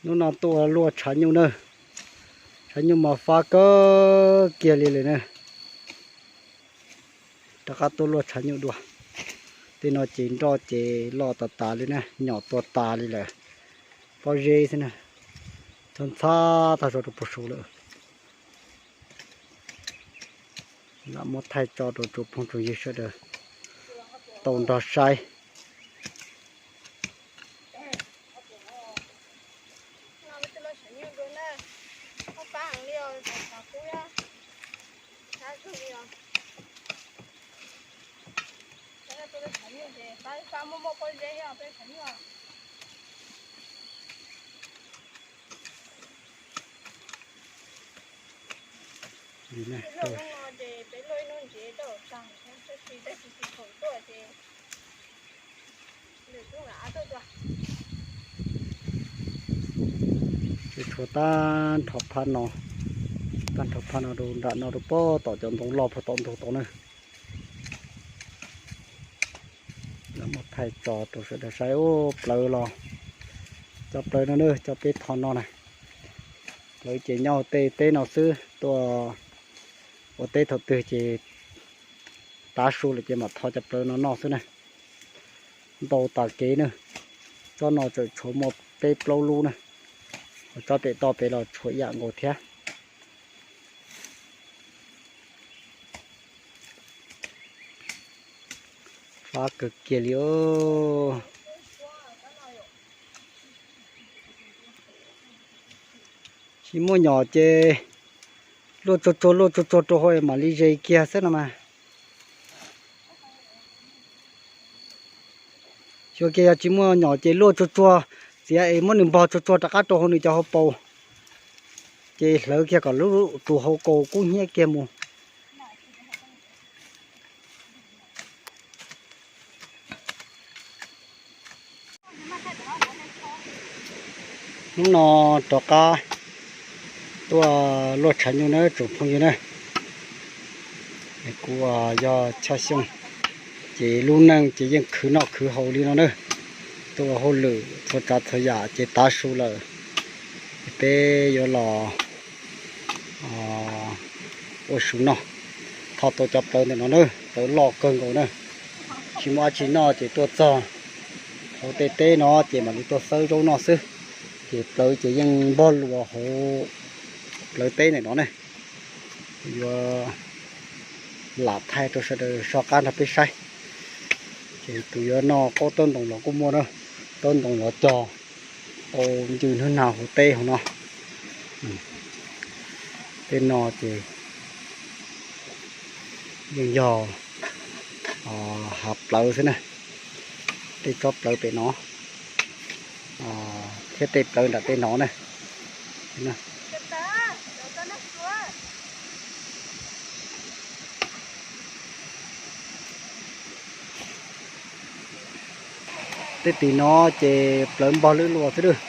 Hnub no tuaj luaj tshav nyuj na, tshav nyuj mas fab kawg kiag li lawm na. Rov qab tuaj luaj tshav nyuj dua. Tej no ces nroj ces loj tas tas li na, nyom tuag tas li lawm. Pob zeb xwb na, txhob ntxhab tag zog rau puag saud lawm. Lam muab thaij tso rau tsoom phooj tsoom ywg sawv daws tau nrog saib. Ces tshuav tag nrho phab no, tag nrho phab no rau nram no rau pem tom cov ntoo loj puag tom ntug tod na. Lam muab thaij tso rau sawv daws saib. Ua plawv los, cov plawv no na, cov peb tho no na, plawv ces nyob tej teb no xwb, tuaj ua teb thaum twg ces tav su lawm ces mam tho cov plawv no noj xwb na. Ntau tas kev na, tsob no tseem tshuav muaj peb plaub lub na, tsob pem toj pem los tshuav ib yam nkaus thiab. Fab kawg kiag li. Tsis muaj nyom ces luaj tsuag tsuag luaj tsuag tsuag rau hauv mam li ze kiag xwb no mas. Xyuas kiag yog tsis muaj nyom ces luaj tsuag tsuag, txiav es muab nws npog tsuag tsuag rov qab rau hauv nws cov hauv paus, ces hlawv kiag kom lub tus hauv kaus kub hnyiab kiag mus. Hnub no rov qab tuaj luaj tshav nyuj na tsoom phooj ywg na. Kuv yog Tshaj Xyooj, ces lub neej ces yeej khwv noj khwv haus li no na. Tuaj ua hauj lwm txhua tsav txhua yam ces tav su lawm, peb yuav los ua su noj. Tho tau cov plawv ntawm no na, plawv loj kawg nkaus na. Tsis muaj dab tsi noj ces tuaj txog hauv tej teb no ces mam li tuaj xawb zaub noj xwb. Ces plawv ces yeej npog lus hauv plawv teb ntawm no ne. Yuav lam thaij rau sawv daws soj qab nrog peb saib. Ces tus yuav noj qaub taub ntoos los kuj muaj na, taub ntoos los cog tau ncw hnub nag hauv teb hauv no. Tej no ces yeej yog hav plawv xwb na. Tej tsob plawv pem no thiab tej plawv nram tej no na. Tej tim no ces plawv npog lwb luas xwb lawm.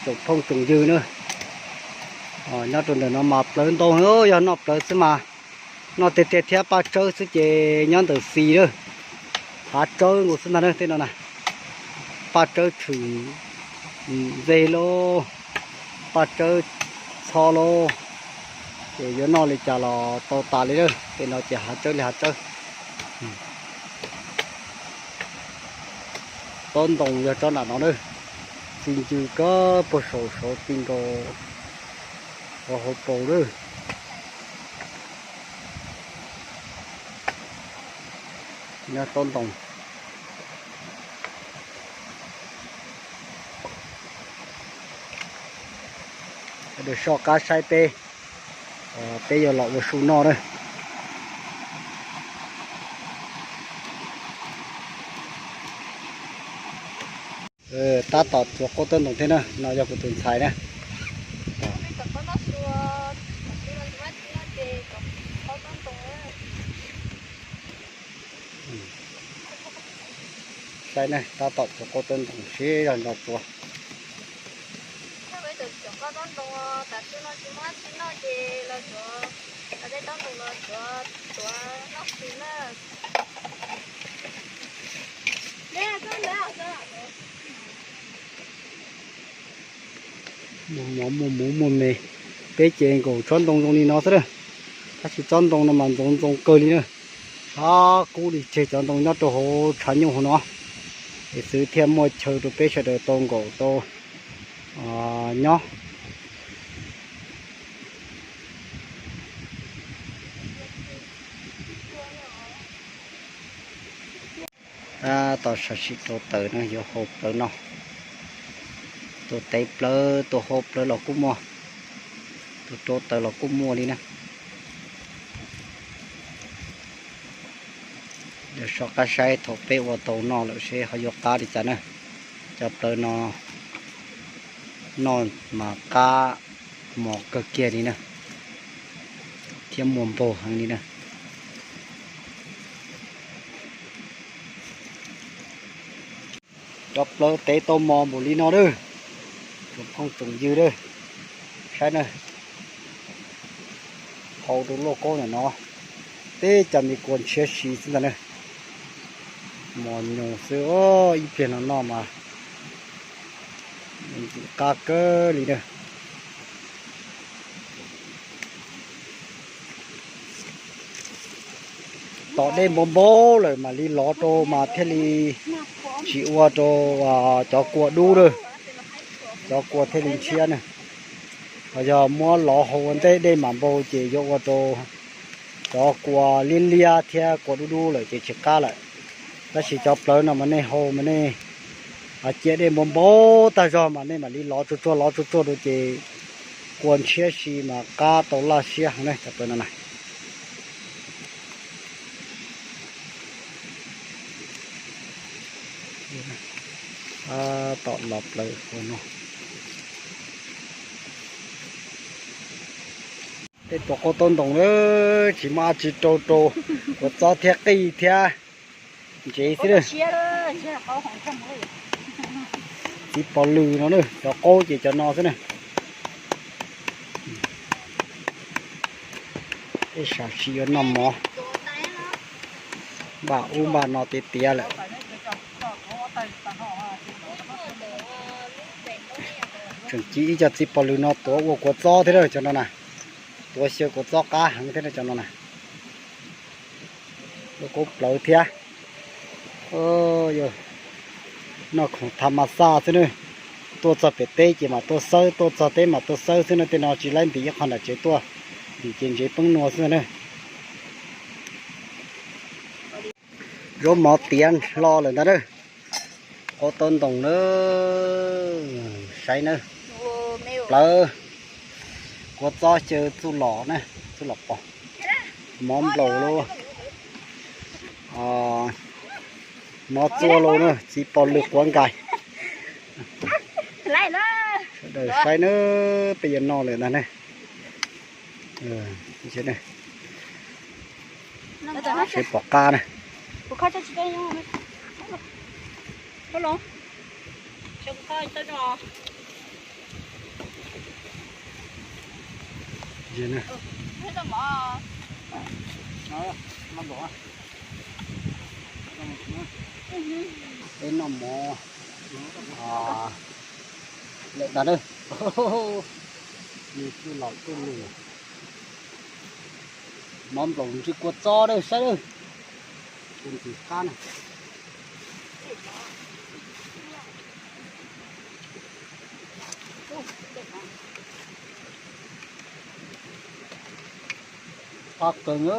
Tsoom phooj tsoom ywg na, nyob rau ntawm no mas plawv ntau, yog noj plawv xwb mas noj tiag tiag thiab. Paj tsawb xwb ces nyob ntawm xis lawm, hav tsawb nkaus xwb ntag na. Tej no na, paj tsawb tshwm ntse lauj, paj tsawb txho lauj, ces yuav noj li cas los tau tas li lawm. Tej no ces hav tsawb li hav tsawb. Taub ntoos yog tsob nram no na, txi ncw kawg puag saum saud ti nkaus hauv paus lawm. Taub ntoos. Soj qab saib peb, peb yuav los ua su noj na. Tab tom tsuav qaub taub ntoos thiab na, no yog kuv tus ntxhais na. Saib na, tab tom tsuav qaub taub ntoos siv zog nrog tsuav. Muaj mov muaj muv muaj me, peb ces nkaum tsob ntoo zoo li no xwb na. Tab sis tsob ntoo no mas ntxoov ntxoo kawg li na. Sab kub li tseg cov ntoo nyob rau hauv tshav nyuj hauv no, es xwb thiaj muaj chaw rau peb sawv daws tau nkaum tau nyob. Tab tom sam sim rau taws no yuav hau plawv no. Tus tev plawv tus hau plawv los kuj muaj, tus rau taws los kuj muaj li na. Yog soj qab saib thaum peb ua tau noj lawm seb ho yuav qab li cas na. Cov plawv no noj mas qab mos kawg kiag li na, thiab muaj npaug heev li na. Cov plawv tev tau mos npaum li no lawm, tsoom phooj tsoom ywg lawm, saib na, hau rau lauj kaub ntawm no, teb cov me kua ntshiab si xwb ntag na. Mos nyoos xwb, ib pliag no noj mas ntxim qab kawg li na. Tom dej npau npau lawm mam li lov rau mas thiaj li tsis ua rau cov kua dub lawm, cov kua thiaj li ntshiab na. Ho yog muab lov hauv ua ntej dej mam npau ces yuav ua rau cov kua liab liab thiab kua dub dub lawm ces tsis qab lawm. Tab sis cov plawv no mas nej hau mas nej cia dej npau npau tag zog mas nej mam li lov tsuag tsuag lov tsuag tsuag rau ces kua ntshiab si mas qab tau laj siab heev na cov plawv no na. Tab tom los plawv ua no. Tej tus qaub taub ntoos lawm tsis muaj dab tsi rau rau kua txob thiab qij thiab ntsev xwb na. Txiv pos lws no na, cov qaub ces cov no xwb na. Tej sam sim yuav noj mov, npaj ub npaj no tiav tiav lawm. Tseem ci ib co txiv pos lws no tuav ua kua txob thiab na cov no na. Tuav xyaw kua txob qab heev thiab na cov no na. Ua kua plawv thiab. Noj khoom tha ma xaj xwb na. Tuaj txog pem teb ces mam tuaj xawb, tuaj txog teb mam tuaj xawb xwb na. Tej no tsis laib ntim ib qho nram tsev tuaj, ntim ces ntsev peeb nua xwb na. Zaub mov tiav hlo lawm ntag na. Qaub taub ntoos na, saib na. Plawv, kua txob xyaw txuj lom na, txuj lom pos, mov nplaum lub, mov txua lus na, txiv pos lws quav nkais. Sawv daws saib na, peb yuav noj lawm ntag na. Seb pom qab na. Peb noj mov lawm ntag na. Nws txuj lom txuj lus, mov nplaum ntsw kua txob na, saib na. Tus ntxim qab na. Qab kawg na.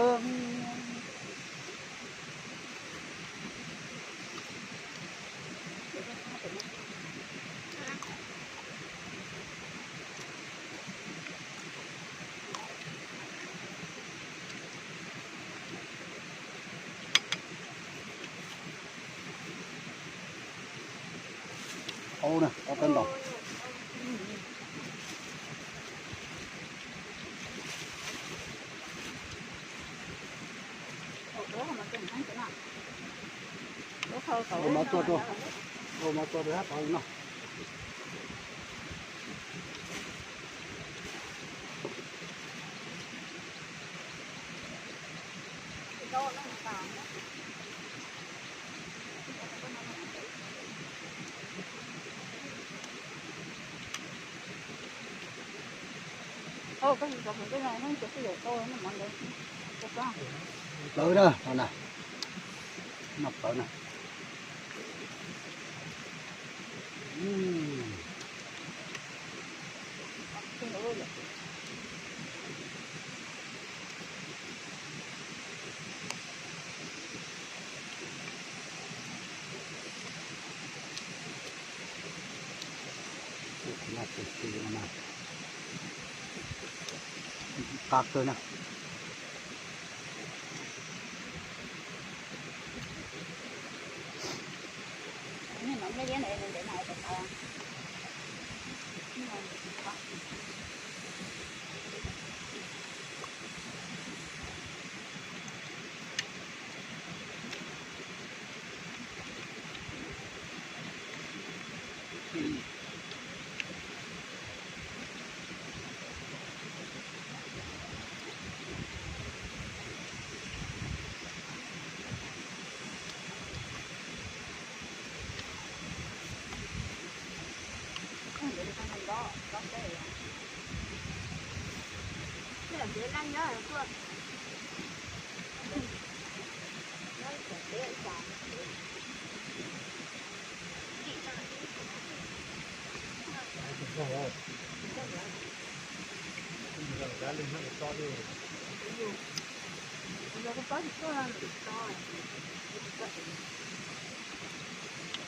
Qaub na, qaub taub ntoos. Ua mov txua rau, ua mov txua rau hab tod no. Plawv na, no na, noj plawv na. Qab kawg na.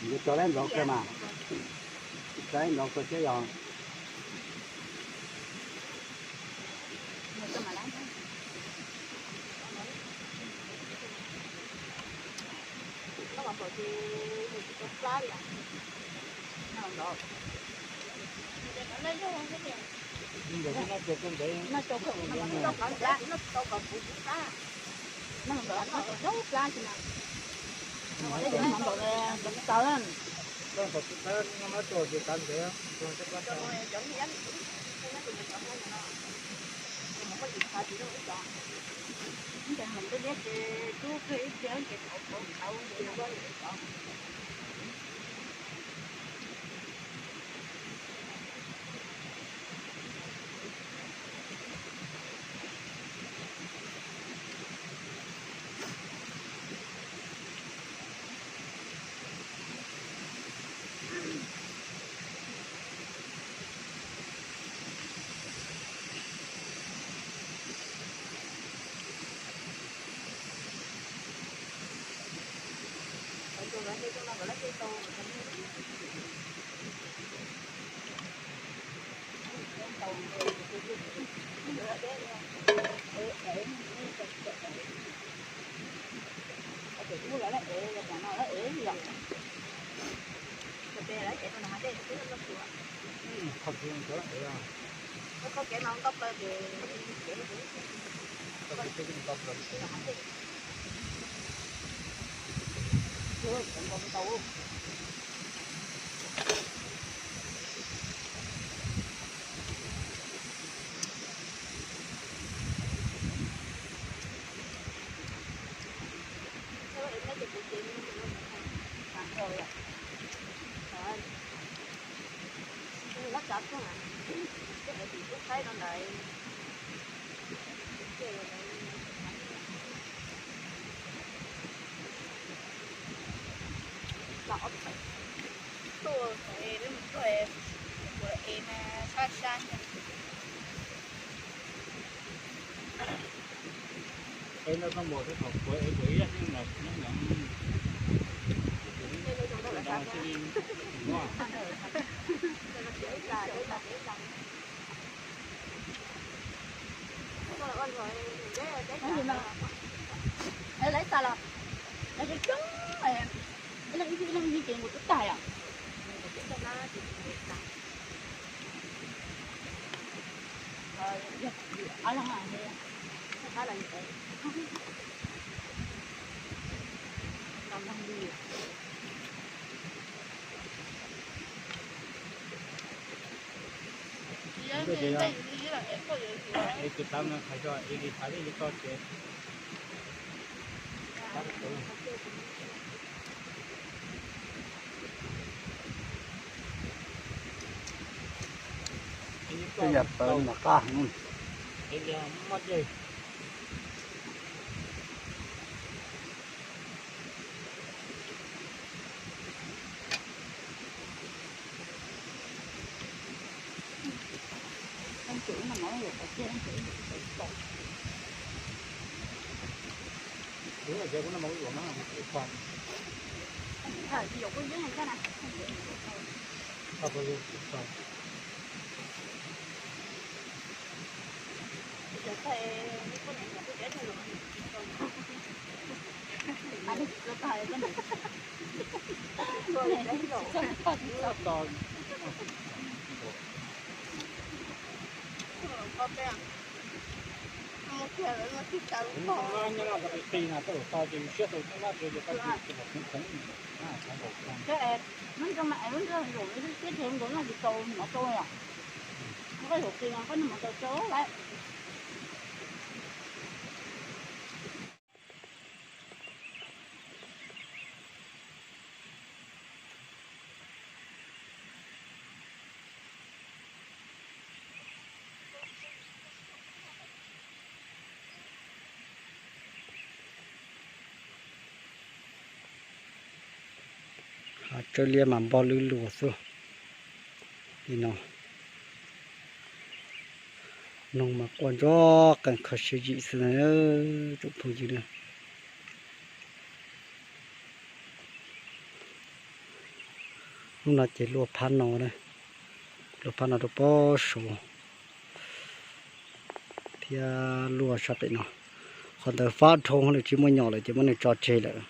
Yuav tso lab nrov kawg mas, tso lab nrov kawg thiab yog. Lawv xa los, lawv coob coob, ib leeg ib tug, ib leeg ib tug ces nkaus twb tag yom. Es tus tav no hais tias es li xav li li ko ces Tej yam plawv nram qab. Koj es, muab nrog mas es muab nrog zaum no tsis tau mov tau yom. Koj zaum ti no koj noj mov tau tso lawm. Hav tsawb liab mas npog lwb luas xwb. Li no, noog mas quaj ntsoj qees kho siab zim xwb na, tsoom phooj ywg na. Hnub no ces luaj phab no na, luaj phab no rau pob saud thiab luaj sab pem no. Qhov ntawd fab dhau lawm tsis muaj nyom lawm ces muab nws tso tseg lawm.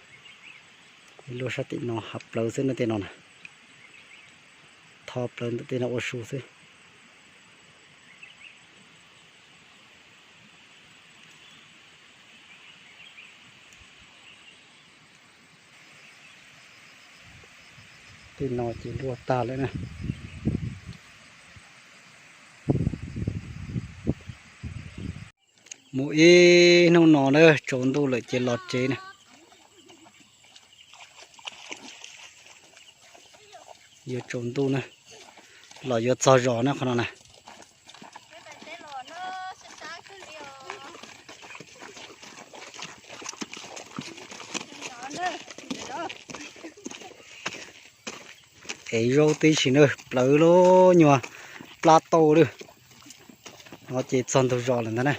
Luaj sab tim no hav plawv xwb na, tej no na, tho plawv ntawm tej no ua su xwb. Tej no ces luaj tag lawm na. Mus ib hnub no na, tsaus ntuj lawm ces los tsev na. Yuav tsaus ntuj na, los yuav txog zos na qhov no na. Ev zaub tib si na, plawv lub nyuag plab tau lawm. No ces txog ntug zos lawm ntag na.